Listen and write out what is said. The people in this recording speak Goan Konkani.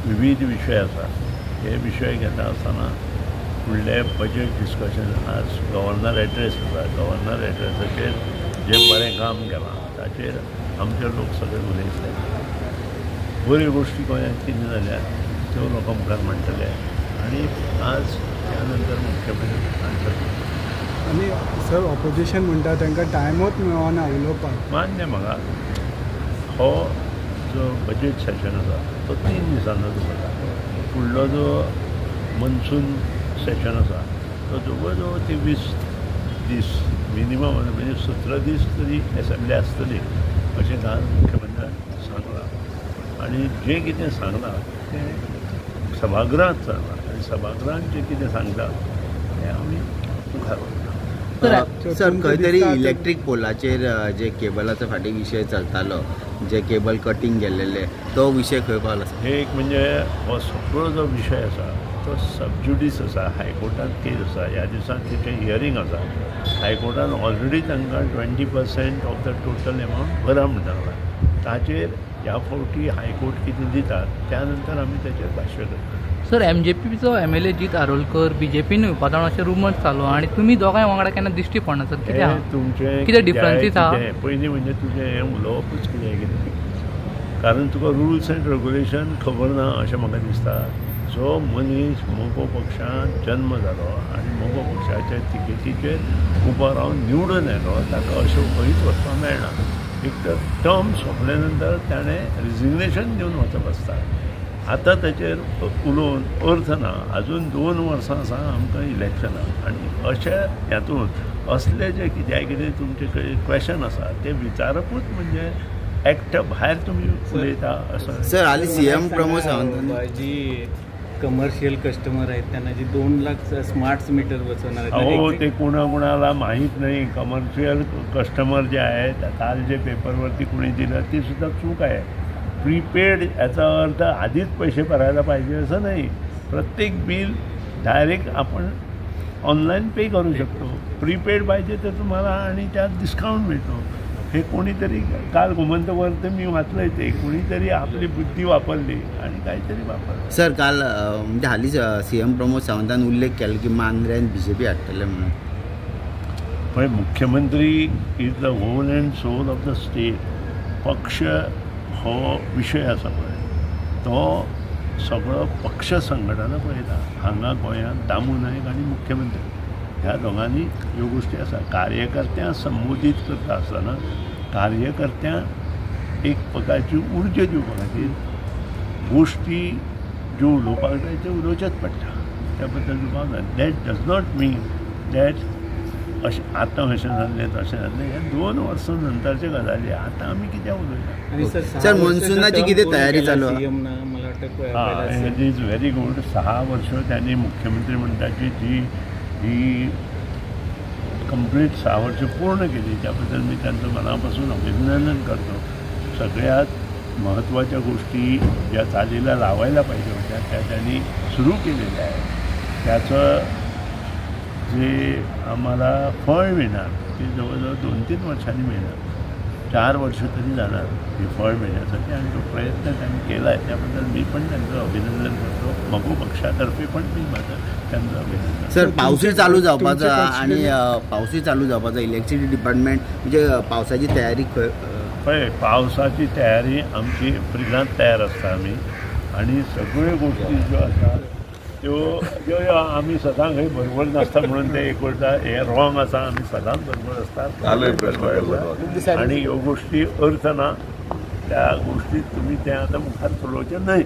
विविध विशय आसा. हे विशय घेता आसतना फुडले बजेट डिस्कशन आज गव्हर्नर एड्रेस आसा. गव्हर्नर एड्रेसाचेर जें बरें काम केलां ताचेर आमचे लोक सगळे उलयतले. बऱ्यो गोश्टी गोंयांत कितें जाल्या त्यो लोकां मुखार मांडटले आनी आज त्या नंतर मुख्यमंत्री आन्सर. आनी सर ऑपोजिशन म्हणटा तांकां टायमूच मेळना उलोवपाक. मान्य म्हाका हो जो बजेट सेशन आसा तो 3 दिसांचो जाता. फुडलो जो मॉन्सून सेशन आसा तो जवळ जवळ 23 दीस मिनिमम म्हणजे 17 दीस तरी एसेंब्ली आसतली अशें काल मुख्यमंत्र्यान सांगलां. आनी जें कितें सांगलां तें सभागृहांत सांगलां आनी सभागृहांत जें कितें सांगता तें आमी मुखार व्हरता. सर खंय तरी इलेक्ट्रीक पोलाचेर जे केबलाचो फाटीं विशय चलतालो, जे केबल कटींग केल्लेले तो विशय खंय पावला? हे एक म्हणजे हो सगळो जो विशय आसा तो सबज्युडीस आसा. हायकोर्टांत केस आसा. ह्या दिसांत तेचें हियरींग आसा. हायकोर्टान ऑलरेडी तांकां 20% ऑफ the total amount भरा म्हण सांगलां. ताचेर ह्या फावटी हायकोर्ट कितें दिता त्या नंतर आमी ताचेर भाश्य करता. सर एमजेपीचो MLA Jeet Arolkar बीजेपीन वयपाचो अशें रुमर्स चालू आनी तुमी दोगांय वांगडा केन्ना दिश्टी पडना सर, कितें तुमचें कितें डिफरन्सीस आहा? पयलीं म्हणजे तुजें हें उलोवपूच कितें कितें, कारण तुका रुल्स एंड रेगुलेशन खबर ना अशें म्हाका दिसता. जो मनीस मगो पक्षांत जन्म जालो आनी मगो पक्षाच्या तिकेटीचेर उबो रावन निवडून आयलो ताका अशें खंयच वचपाक मेळना. एक तर टर्म सोंपले नंतर ताणें रिजिग्नेशन दिवन वचप आसता. आतां ताचेर उलोवन अर्थ ना. अजून 2 वर्सां आसा आमकां इलेक्शनां आनी अशे हातूंत असले जे कित्याक कितें तुमचे कडेन क्वेशन आसा ते विचारपूच म्हणजे एक्ट भायर तुमी उलयता असो. सर हालीं सीएम प्रमोद सावंत जी कमर्शियल कस्टमर आहेत त्यांना जी 2 लाख स्मार्ट मीटर बसवणार. हो ते कोणाकोणाला माहीत नाही. कमर्शियल कस्टमर जे आहेत काल जे पेपरवरती कोणी दिलं ती सुद्धा चूक आहे. प्रीपेड याचा अर्थ आधीच पैसे भरायला पाहिजे असं नाही. प्रत्येक बिल डायरेक्ट आपण ऑनलाईन पे करू शकतो. प्रीपेड पाहिजे तर तुम्हाला आणि त्यात डिस्काउंट मिळतो. हे कोणीतरी काल गोमंतवर तर मी वाचलंय ते कोणीतरी आपली बुद्धी वापरली आणि काहीतरी वापरलं. सर काल म्हणजे हालींच सीएम प्रमोद सावंतान उल्लेख केलो की मांद्र्यान बीजेपी हाडटले म्हणून. पळय मुख्यमंत्री is the whole and soul of the state. पक्ष हो विशय आसा पळय तो सगळो पक्ष संघटना पळयता. हांगा गोंयांत दामू नायक आनी मुख्यमंत्री ह्या दोगांनी ह्यो गोश्टी आसा. कार्यकर्त्यांक संबोधीत करता आसतना कार्यकर्त्यांक एक प्रकारची उर्जा दिवपा खातीर गोश्टी ज्यो उलोवपाक जाय त्यो उलोवचेच पडटा. त्या बद्दल दुबाव ना. That does not mean that अशें आतां अशें जाल्लें तशें जाल्लें. ह्या 2 वर्सां नंतरच्यो गजाली आतां आमी कित्याक उलयता. सर मॉन्सूनाची कितें तयारी चालू? हां, it is very good. 6 वर्सां त्यांनी मुख्यमंत्री म्हणटाची जी ही कंप्लीट 6 वर्षं पूर्ण केली त्याबद्दल मी त्यांचं मनापासून अभिनंदन करतो. सगळ्यात महत्त्वाच्या गोष्टी ज्या चालीला लावायला पाहिजे होत्या त्या त्यांनी सुरू केलेल्या आहेत. त्याचं जे आम्हाला फळ मिळणार ते जवळजवळ 2-3 वर्षांनी मिळणार. 4 वर्ष तरी जाणार हे फळ मिळण्यासाठी आणि तो प्रयत्न त्यांनी केला आहे त्याबद्दल मी पण त्यांचं अभिनंदन करतो. मगो पक्षातर्फे पण मी माझं त्यांचं अभिनंदन. सर पावसूय चालू जावपाचो आनी पावसूय चालू जावपाचो इलेक्ट्रिसिटी डिपार्टमेंट म्हणजे पावसाची तयारी पळय पावसाची तयारी आमची एप्रिलांत तयार आसता आमी आनी सगळ्यो गोश्टी ज्यो आसा त्यो ज्यो आमी सदां खंय बरोबर नासता म्हणून ते एक करता हे रॉंग आसा. आमी सदांच बरोबर आसता आनी ह्यो गोश्टी अर्थ ना. त्या गोश्टी तुमी तें आतां मुखार चलोवचें न्हय.